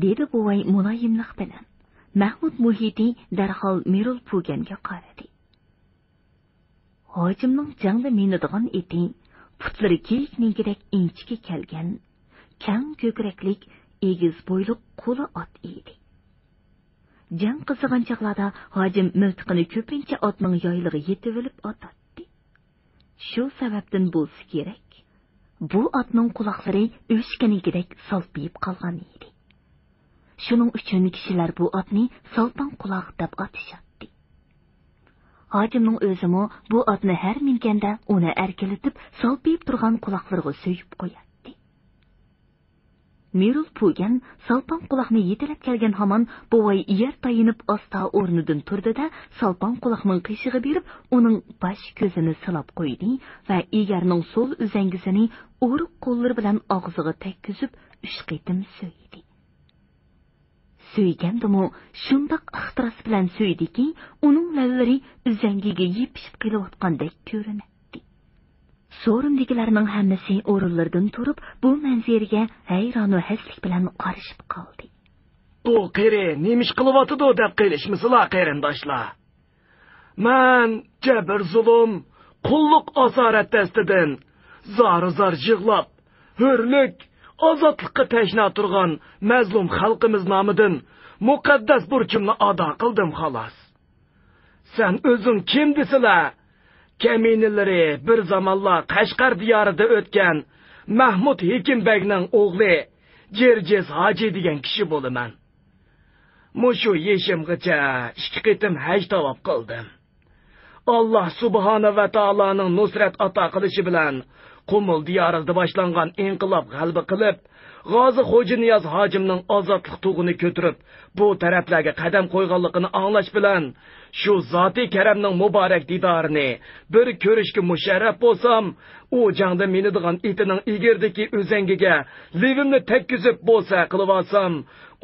دېدى بوۋاي مۇلايىملىق بىلەن. مەھمۇد مۇھىتى دەرھال مىرۇل پۇگەنگە قارىدى. ھاجىمنىڭ جەڭدە مىنىدىغان ئېتى، پۇتلىرى كېيىكنىڭكىدەك ئىنچىكە كەلگەن، كەڭ كۆكرەكلىك، ئېگىز بويلۇق قۇلا ئات ئىدى. جەڭ قىزىغان چاغلاردا ھاجىم مىلتىقىنى كۆپىنچە ئاتنىڭ يايلىغا يېتىۋېلىپ ئاتاتتى. شۇ سەۋەبتىن بولسا كېرەك، بۇ ئاتنىڭ قۇلاقلىرى ئۆچكىنىڭكىدەك سالپىيىپ قالغان ئىدى. شۇنىڭ ئۈچۈن كىشىلەر بۇ ئاتنى سالپاڭ قۇلاق دەپ ئاتىشاتتى. ھاجىمنىڭ ئۆزىمۇ بۇ ئاتنى ھەر مىنگەندە ئۇنى ئەركىلىتىپ، سالپىيىپ تۇرغان قۇلاقلىرىغا سۆيۈپ قوياتتى. مىرۇل پۇگەن سالپاڭ قۇلاقنى يېتىلەپ كەلگەن ھامان بوۋاي يەر تايىنىپ ئاستا ئورنىدىن تۇردى-دە، سالپاڭ قۇلاقنىڭ قېشىغا بېرىپ، ئۇنىڭ باش كۆزىنى سىلاپ قويدى ۋە ئېگەرنىڭ سول ئۈزەڭگىسىنى ئورۇق قوللىرى بىلەن ئاغزىغا تەگكۈزۈپ، ئۈچ قېتىم سۆيدى. سۆيگەندىمۇ شۇنداق ئىختىراس بىلەن سۆيدىكى، ئۇنىڭ لەۋلىرى ئۈزەڭگىگە يېپىشىپ قېلىۋاتقاندەك كۆرۈنەتتى. سورۇندىكىلەرنىڭ ھەممىسى ئورۇنلىرىدىن تۇرۇپ، بۇ مەنزىرىگە ھەيرانۇ ھەسلىك بىلەن قارىشىپ قالدى. بۇ قېرى نېمە ئىش قىلىۋاتىدۇ دەپ قېلىشمىسىلا، قېرىنداشلار. مەن جەبىر-زۇلۇم، قۇللۇق-ئاسارەت دەستىدىن زارۇ-زار يىغلاپ، ھۆرلۈك، ئازادلىققا تەشنا تۇرغان مەزلۇم خەلقىمىز نامىدىن مۇقەددەس بۇرچۇمنى ئادا قىلدىم، خالاس. سەن ئۆزۈڭ كىم دېسىلە، كەمىنىلىرى بىر زامانلار قەشقەر دىيارىدا ئۆتكەن مەھمۇد ھېكىم بەگنىڭ ئوغلى جىرجىس ھاجى دېگەن كىشى بولىمەن. مۇشۇ يېشىمغىچە ئىككى قېتىم ھەج تاۋاپ قىلدىم. ئاللا سۇبھانە ۋە تائالانىڭ نۇسرەت ئاتا قىلىشى بىلەن، قۇمۇل دىيارىدا باشلانغان ئىنقىلاب غەلىبە قىلىپ، غازى خوجانىياز ھاجىمنىڭ ئازادلىق تۇغىنى كۆتۈرۈپ، بۇ تەرەپلەرگە قەدەم قويغانلىقىنى ئاڭلاش بىلەن، شۇ زاتى كەرەمنىڭ مۇبارەك دىدارىنى بىر كۆرۈشكە مۇشەررەپ بولسام، ئۇ جەڭدە مىنىدىغان ئېتىنىڭ ئېگىرىدىكى ئۈزەڭگىگە لېۋىمنى تەگكۈزۈپ بولسا قىلىۋالسام،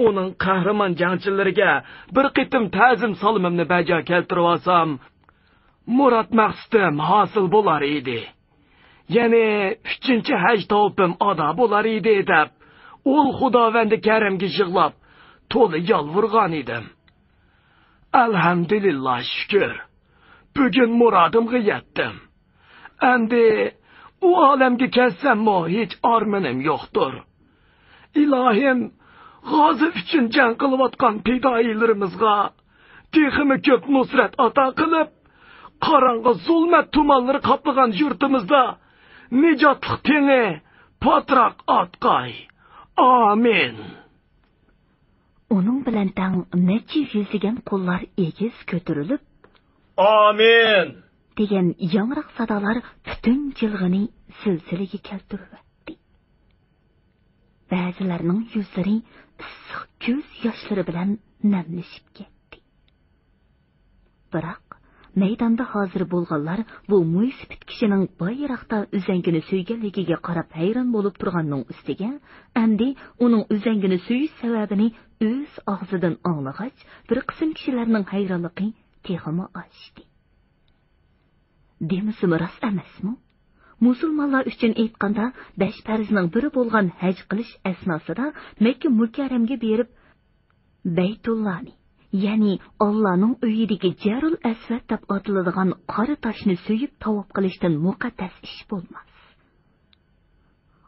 ئۇنىڭ قەھرىمان جەڭچىلىرىگە بىر قېتىم تەزىم سالىمىمنى بەجا كەلتۈرۈۋالسام، مۇراد مەقسىتىم ھاسىل بولار ئىدى. يەنى ئۈچىنچى ھەج تاۋىپىم ئادا بولار ئىدى دەپ، ئۇل خۇداۋەندى كەرەمگە يىغلاپ، تولا يالۋۇرغان ئىدىم. ئەلھەمدۇلىللا، شۈكۈر، بۈگۈن مۇرادىمغا يەتتىم. ئەمدى ئۇ ئالەمگە كەتسەممۇ ھېچ ئارمىنىم يوقتۇر. ئىلاھىم، غازى ئۈچۈن جەڭ قىلىۋاتقان پىدائىيلىرىمىزغا تېخىمۇ كۆپ نۇسرەت ئاتا قىلىپ، قاراڭغۇ زۇلمەت تۇمانلىرى قاپلىغان يۇرتىمىزدا نىجاتلىق تېڭى پاتراق ئاتقاي. ئامىن. ئۇنىڭ بىلەن تەڭ نەچچە يۈزلىگەن قوللار ئېگىز كۆتۈرۈلۈپ، ئامىن! دېگەن ياڭراق سادالار پۈتۈن جىلغىنى زىلزىلىگە كەلتۈرۈۋەتتى. بەزىلەرنىڭ يۈزلىرى ئىسسىق كۆز ياشلىرى بىلەن نەملىشىپ كەتتى. بىراق، مەيداندا ھازىر بولغانلار بۇ مويسىپىت كىشىنىڭ بايراقتا ئۈزەڭگىنى سۆيگەنلىكىگە قاراپ ھەيران بولۇپ تۇرغاننىڭ ئۈستىگە، ئەمدى ئۇنىڭ ئۈزەڭگىنى سۆيۈش سەۋەبىنى ئۆز ئاغزىدىن ئاڭلىغاچ، بىر قىسىم كىشىلەرنىڭ ھەيرانلىقى تېخىمۇ ئاشتى. دېمىسىمۇ راست ئەمەسمۇ؟ مۇسۇلمانلار ئۈچۈن ئېيتقاندا، بەش پەرزنىڭ بىرى بولغان ھەج قىلىش ئەسناسىدا مەككە مۇكەررەمگە بېرىپ، بەيتۇللانى، يەنى ئاللانىڭ ئۆيىدىكى جەرۇل ئەسۋەد دەپ ئاتىلىدىغان قارا تاشنى سۆيۈپ تاۋاپ قىلىشتىن مۇقەددەس ئىش بولماس.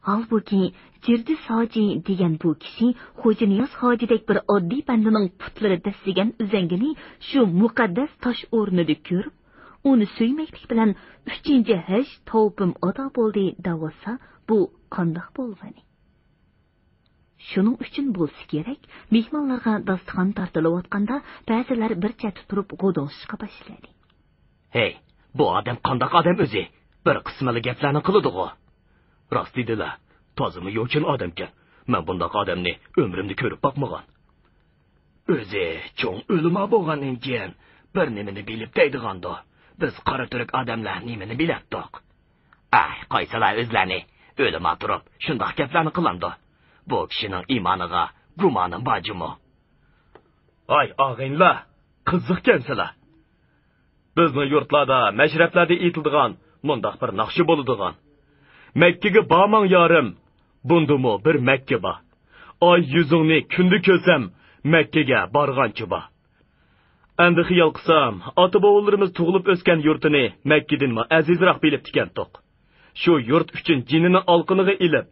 ھالبۇكى، جىرجىس ھاجى دېگەن بۇ كىشى خوجانىياز ھاجىدەك بىر ئاددىي بەندىنىڭ پۇتلىرى دەسسىگەن ئۈزەڭگىنى شۇ مۇقەددەس تاش ئورنىدا كۆرۈپ، ئۇنى سۆيمەكلىك بىلەن ئۈچىنچى ھەج تاۋىپىم ئادا بولدى دەۋاتسا، بۇ قانداق بولغىنى؟ شۇنىڭ ئۈچۈن بولسا كېرەك، مېھمانلارغا داستىخان تارتىلىۋاتقاندا، بەزىلەر بىر چەتتە تۇرۇپ غودۇڭشىشقا باشلىدى. ھەي، بۇ ئادەم قانداق ئادەم ئۆزى؟ بىر قىسمىلا گەپلەرنى قىلىدىغۇ. راست دېدىلا، تازىمۇ يوچۇن ئادەمكەن. مەن بۇنداق ئادەمنى ئۆمرۈمدە كۆرۈپ باقمىغان. ئۆزى چوڭ ئۆلىما بولغاندىن كېيىن، بىر نېمىنى بىلىپ دەيدىغاندۇ. بىز قارا تۈرك ئادەملەر نېمىنى بىلەتتۇق؟ ئەي، قايسىلار ئۆزلەرنى ئۆلىما تۇرۇپ شۇنداق گەپلەرنى قىلامدۇ؟ بۇ كىشىنىڭ ئىمانىغا گۇمانىم بار جۇمۇ. ھاي، ئاغىنىلەر، قىزىقكەنسىلەر. بىزنىڭ يۇرتلاردا مەشرەپلەردە ئېيتىلىدىغان مۇنداق بىر ناخشا بولىدىغان. مەككىگە بارماڭ يارىم، بۇندىمۇ بىر مەككە بار. ئاي يۈزۈڭنى كۈندە كۆرسەم، مەككىگە بارغانچە بار. ئەمدى خىيال قىلسام، ئاتا-بوۋىلىرىمىز تۇغۇلۇپ ئۆسكەن يۇرتىنى مەككىدىنمۇ ئەزىزراق بىلىپتىكەنتۇق. شۇ يۇرت ئۈچۈن جېنىنى ئالقىنىغا ئېلىپ،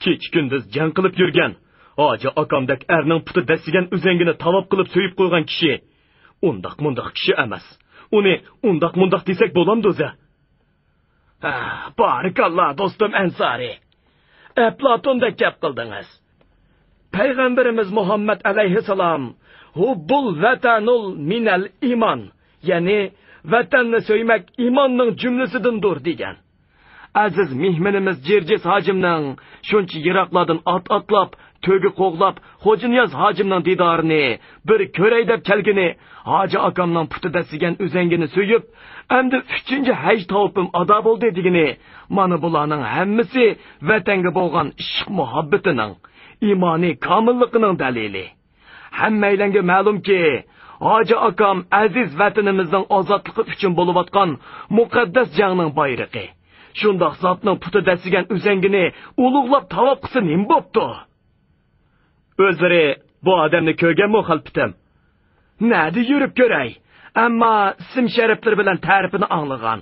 كېچە-كۈندۈز جەڭ قىلىپ يۈرگەن ھاجى ئاكامدەك ئەرنىڭ پۇتى دەسسىگەن ئۈزەڭگىنى تاۋاپ قىلىپ سۆيۈپ قويغان كىشى ئۇنداق مۇنداق كىشى ئەمەس. ئۇنى ئۇنداق مۇنداق دېسەك بولامدۇ ئۆزى؟ ھە، بارىكاللا، دوستۇم ئەنسارى. ئەپلاتوندەك گەپ قىلدىڭىز. پەيغەمبىرىمىز مۇھەممەد ئەلەيھىسسالام، «ھۇببۇل ۋەتەنۇل مىنەل ئىمان»، يەنى ۋەتەننى سۆيمەك ئىماننىڭ جۈملىسىدىندۇر، دېگەن. ئەزىز مېھمىنىمىز جىرجىس ھاجىمنىڭ شۇنچە يىراقلاردىن ئات ئاتلاپ، تۆگە قوغلاپ، خوجانىياز ھاجىمنىڭ دىدارىنى بىر كۆرەي دەپ كەلگىنى، ھاجى ئاكامنىڭ پۇتى دەسسىگەن ئۈزەڭگىنى سۆيۈپ، ئەمدى ئۈچىنچى ھەج تاۋىپىم ئادا بولدى دېگىنى، مانا بۇلارنىڭ ھەممىسى ۋەتەنگە بولغان ئىشق مۇھەببىتىنىڭ، ئىمانىي كامىللىقىنىڭ دەلىلى. ھەممەيلەنگە مەلۇمكى، ھاجى ئاكام ئەزىز ۋەتىنىمىزنىڭ ئازادلىقى ئۈچۈن بولۇۋاتقان مۇقەددەس جەڭنىڭ بايرىقى. شۇنداق زاتنىڭ پۇتى دەسسىگەن ئۈزەڭگىنى ئۇلۇغلاپ تاۋاپ قىلسا نېمە بوپتۇ؟ ئۆزلىرى بۇ ئادەمنى كۆرگەنمۇ خەلپىتىم؟ نەدە يۈرۈپ كۆرەي؟ ئەمما ئىسىم شەرىپلىرى بىلەن تەرىپىنى ئاڭلىغان.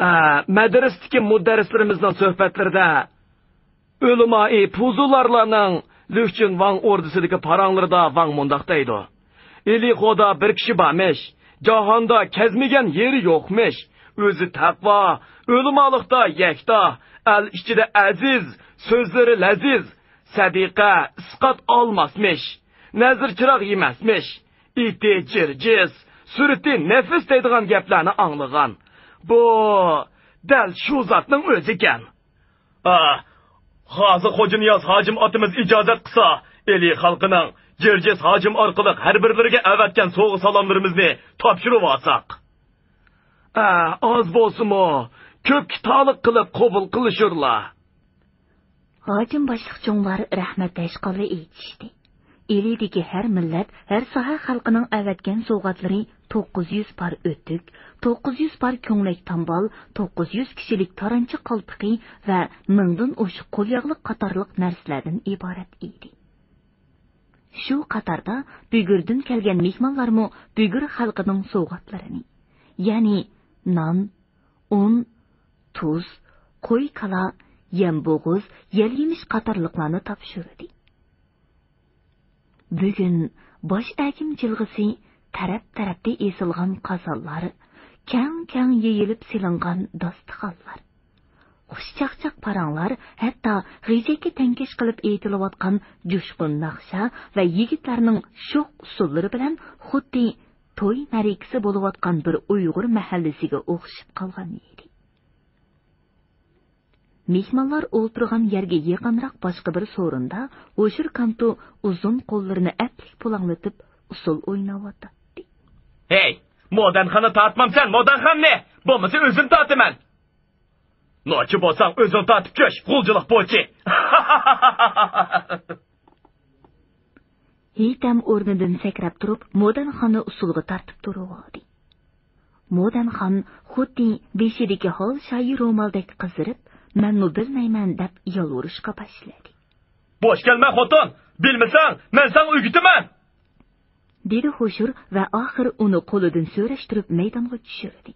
ئە، مەدرىسىدىكى مۇدەررىسلىرىمىزنىڭ سۆھبەتلىرىدە ئۆلىمائى پۇزۇلارلارنىڭ لۈكچۈن ۋاڭ ئوردىسىدىكى پاراڭلىرىدا ۋاڭ مۇنداق دەيدۇ: ئىلى خودا بىر كىشى بارمىش، جاھاندا كەزمىگەن يېرى يوقمىش. ئۆزى تەقۋا، ئۆلىمالىقتا يەكتا، ئەل ئىچىدە ئەزىز، سۆزلىرى لەزىز، سەدىقە، ئىسقات ئالماسمىش، نەزىر چىراغ يېمەسمىش، ئېتى جىرجىس، سۈرىتى نەفىس دەيدىغان گەپلەرنى ئاڭلىغان. بۇ دەل شۇ زاتنىڭ ئۆزىكەن. ئا، ھازىر خوجانىياز ھاجىم ئاتىمىز ئىجازەت قىلسا، ئىلى خەلقىنىڭ جىرجىس ھاجىم ئارقىلىق ھەر بىرلىرىگە ئەۋەتكەن سوۋغا-سالاملىرىمىزنى تاپشۇرۇۋالساق. ئا، ئاز بولسىمۇ، كۆپكە تالىق قىلىپ قوبۇل قىلىشۇرلا. ھاجىم باشلىق چوڭلار رەھمەت ھەشقاللا ئېيتىشتى. ئىلىدىكى ھەر مىللەت، ھەر ساھە خەلقىنىڭ ئەۋەتكەن سوۋغاتلىرى توققۇز يۈز پار ئۆتۈك، توققۇز يۈز پار كۆڭلەك تامبال، توققۇز يۈز كىشىلىك تارانچى قالپىقى ۋە مىڭدىن ئوشۇق قولياغلىق قاتارلىق نەرسىلەردىن ئىبارەت ئىدى. شۇ قاتاردا بۈگۈردىن كەلگەن مېھمانلارمۇ بۈگۈر خەلقىنىڭ سوۋغاتلىرىنى، يەنى نان، ئۇن، تۇز، قوي-كالا، يەم-بوغۇز، يەل-يېمىش قاتارلىقلارنى تاپشۇردى. بۈگۈن باش ئەگىم جىلغىسى تەرەپ-تەرەپتە ئېسىلغان قازانلار، كەڭ-كەڭ يېيىلىپ سېلىنغان داستىخانلار، خۇش چاقچاق پاراڭلار، ھەتتا غېجەككە تەڭكەش قىلىپ ئېيتىلىۋاتقان جۇشقۇن ناخشا ۋە يىگىتلەرنىڭ شوخ ئۇسسۇللىرى بىلەن خۇددى توي مەرىكىسى بولۇۋاتقان بىر ئۇيغۇر مەھەللىسىگە ئوخشىشىپ قالغان ئىدى. مېھمانلار ئولتۇرغان يەرگە يېقىنراق باشقا بىر سورۇندا ھوشۇر كانتو ئۇزۇن قوللىرىنى ئەپلىك پۇلاڭلىتىپ ئۇسسۇل ئويناۋاتاتتى. ھەي، مودانخانا تارتمامسەن، مودانخاننى! بولمىسا ئۆزۈم تارتىمەن! نوچى بولساڭ ئۆزۈڭ تارتىپ چۈش، غۇلجىلىق پوچى! ھېيتەم ئورنىدىن سەكرەپ تۇرۇپ، مودانخاننى ئۇسسۇلغا تارتىپ تۇرۇۋالدى. مودانخان خۇددى بېشىدىكى ھال شايى رومالدەك قىزىرىپ، «مەنمۇ بىلمەيمەن» دەپ يالۋۇرۇشقا باشلىدى. بوش كەلمە، خوتۇن! بىلمىسەڭ، مەن ساڭا ئۆگىتىمەن! دېدى ھوشۇر ۋە ئاخىر ئۇنى قولىدىن سۆرەشتۈرۈپ مەيدانغا چۈشۈردى.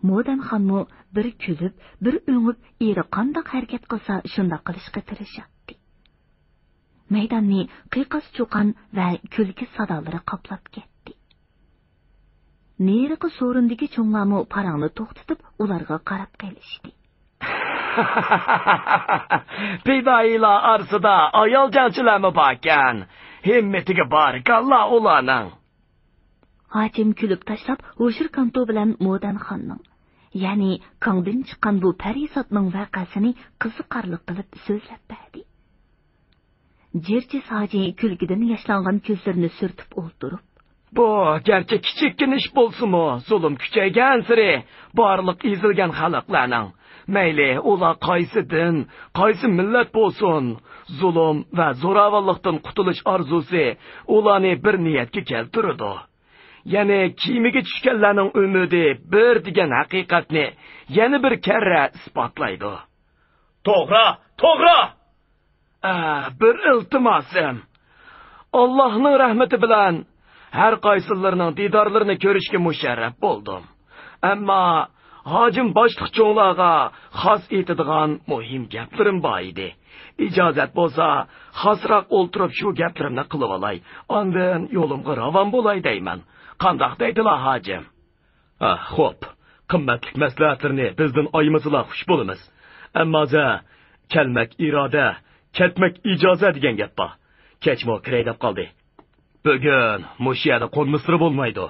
مودانخانمۇ بىر كۈلۈپ، بىر ئۆڭۈپ، ئېرى قانداق ھەرىكەت قىلسا، شۇنداق قىلىشقا تىرىشاتتى. مەيداننى قىيقاس-چۇقان ۋە كۈلكە سادالىرى قاپلاپ كەتتى. نېرىقى سورۇندىكى چوڭلارمۇ پاراڭنى توختىتىپ، ئۇلارغا قاراپ قېلىشتى. پىدائىيلار ئارىسىدا ئايال جەڭچىلەرمۇ باركەن. ھىممىتىگە بارىكاللا ئۇلارنىڭ. ھاجىم كۈلۈپ تاشلاپ، ھوشۇر كانتو بىلەن مودەنخاننىڭ، يەنى كاڭدىن چىققان بۇ پەرىزاتنىڭ ۋەقەسىنى قىزىقارلىق قىلىپ سۆزلەپ بەردى. جىرجىس ھاجى كۈلكىدىن ياشلانغان كۆزلىرىنى سۈرتۈپ ئولتۇرۇپ، بۇ گەرچە كىچىككىنە ئىش بولسىمۇ، زۇلۇم كۈچەيگەنسېرى بارلىق ئېزىلگەن خەلقلەرنىڭ، مەيلى ئۇلار قايسى دىن، قايسى مىللەت بولسۇن، زۇلۇم ۋە زوراۋانلىقتىن قۇتۇلۇش ئارزۇسى ئۇلارنى بىر نىيەتكە كەلتۈرىدۇ. يەنى كېمىگە چۈشكەنلەرنىڭ ئۈمىدى بىر دېگەن ھەقىقەتنى يەنە بىر كەررە ئىسپاتلايدۇ. توغرا، توغرا! ئە، بىر ئىلتىماسىم. ئاللاھنىڭ رەھمىتى بىلەن ھەر قايسىلىرىنىڭ دىدارلىرىنى كۆرۈشكە مۇشەررەپ بولدۇم. ئەمما ھاجىم باشلىق چوڭلارغا خاس ئېيتىدىغان مۇھىم گەپلىرىم بار ئىدى. ئىجازەت بولسا، خاسراق ئولتۇرۇپ شۇ گەپلىرىمنى قىلىۋالاي. ئاندىن يولۇمغا راۋان بولاي دەيمەن. قانداق دەيدىلا، ھاجىم؟ ھە، خوپ. قىممەتلىك مەسلىھەتلىرىنى بىزدىن ئايىمىسىلا خۇش بولىمىز. ئەمما ھازىر كەلمەك ئىرادە، كەتمەك ئىجازە دېگەن گەپ بار. كەچمۇ كىرەي دەپ قالدى. بۈگۈن مۇشۇ يەردە قونمىسىلا بولمايدۇ.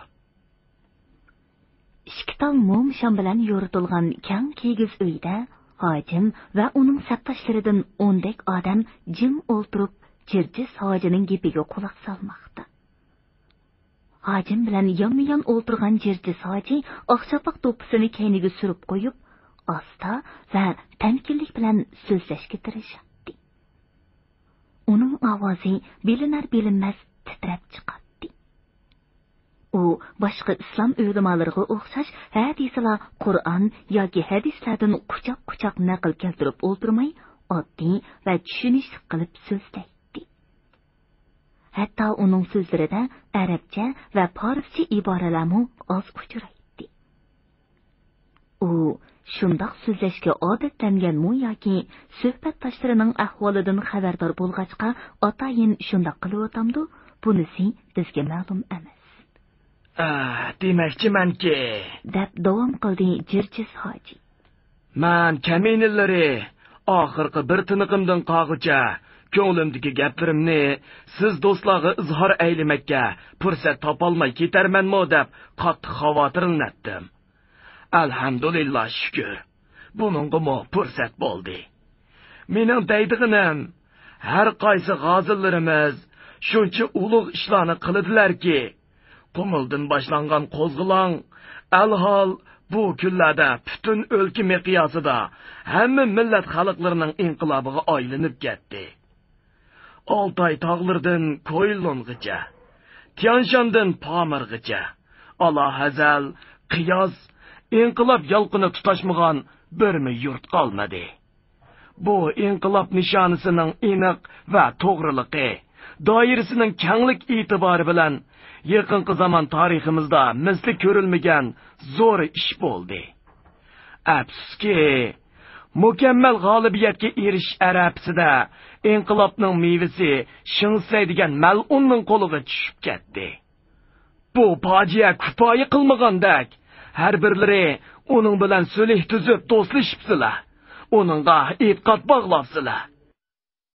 ئىككى تال موم شام بىلەن يورۇتۇلغان كەڭ كىگىز ئۆيدە ھاجىم ۋە ئۇنىڭ سەپداشلىرىدىن ئوندەك ئادەم جىم ئولتۇرۇپ، جىرجىس ھاجىنىڭ گېپىگە قۇلاق سالماقتا. ھاجىم بىلەن يانمۇيان ئولتۇرغان جىرجىس ھاجى ئاق چاپاق دوپپىسىنى كەينىگە سۈرۈپ قويۇپ، ئاستا ۋە تەمكىنلىك بىلەن سۆزلەشكە تىرىشاتتى. ئۇنىڭ ئاۋازى بىلىنەر-بىلىنمەس تىترەپ چىقاتتى. ئۇ باشقا ئىسلام ئۆلىمالىرىغا ئوخشاش ھە دېسىلا قۇرئان ياكى ھەدىسلەردىن قۇچاق-قۇچاق نەقىل كەلتۈرۈپ ئولتۇرماي، ئاددىي ۋە چۈشىنىشلىك قىلىپ سۆزلەيتتى. ھەتتا ئۇنىڭ سۆزلىرىدە ئەرەبچە ۋە پارسچە ئىبارىلەرمۇ ئاز ئۇچرايتتى. ئۇ شۇنداق سۆزلەشكە ئادەتلەنگەنمۇ ياكى سۆھبەتداشلىرىنىڭ ئەھۋالىدىن خەۋەردار بولغاچقا ئاتايىن شۇنداق قىلىۋاتامدۇ، بۇنىسى بىزگە مەلۇم ئەمەس. ئە، دېمەكچىمەنكى، دەپ داۋام قىلدى جىرجىس ھاجى. مەن كەمىنىلىرى ئاخىرقى بىر تىنىقىمدىن قالغۇچە كۆڭلۈمدىكى گەپلىرىمنى سىز دوستلارغا ئىزھار ئەيلىمەككە پۇرسەت تاپالماي كېتەرمەنمۇ دەپ قاتتىق خاۋاتىرلىنەتتىم. ئەلھەمدۇلىللا شۈكۈر، بۇنىڭغىمۇ پۇرسەت بولدى. مېنىڭ دەيدىغىنىم، ھەر قايسى غازىلىرىمىز شۇنچە ئۇلۇغ ئىشلارنى قىلىدىلەركى، قۇمۇلدىن باشلانغان قوزغىلاڭ، ئەلھال، بۇ كۈنلەردە پۈتۈن ئۆلكە مىقياسىدا ھەممە مىللەت خەلقلىرىنىڭ ئىنقىلابىغا ئايلىنىپ كەتتى. ئالتاي تاغلىرىدىن كويلۇنغىچە، تيانشاندىن پامىرغىچە، ئالاھەزەل، قىياس، ئىنقىلاب يالقۇنى تۇتاشمىغان بىرمۇ يۇرت قالمىدى. بۇ ئىنقىلاب نىشانىسىنىڭ ئېنىق ۋە توغرىلىقى، دائىرىسىنىڭ كەڭلىك ئېتىبارى بىلەن يېقىنقى زامان تارىخىمىزدا مىسلى كۆرۈلمىگەن زور ئىش بولدى. ئەپسۇسكى، مۇكەممەل غالىبىيەتكە ئېرىشىش ئەرەپىسىدە ئىنقىلابنىڭ مېۋىسى شېڭ سەي دېگەن مەلئۇننىڭ قولىغا چۈشۈپ كەتتى. بۇ پاجىئە كۇپايە قىلمىغاندەك، ھەر بىرلىرى ئۇنىڭ بىلەن سۈلھى تۈزۈپ دوستلىشىپسىلە، ئۇنىڭغا ئېتىقاد باغلاپسىلە.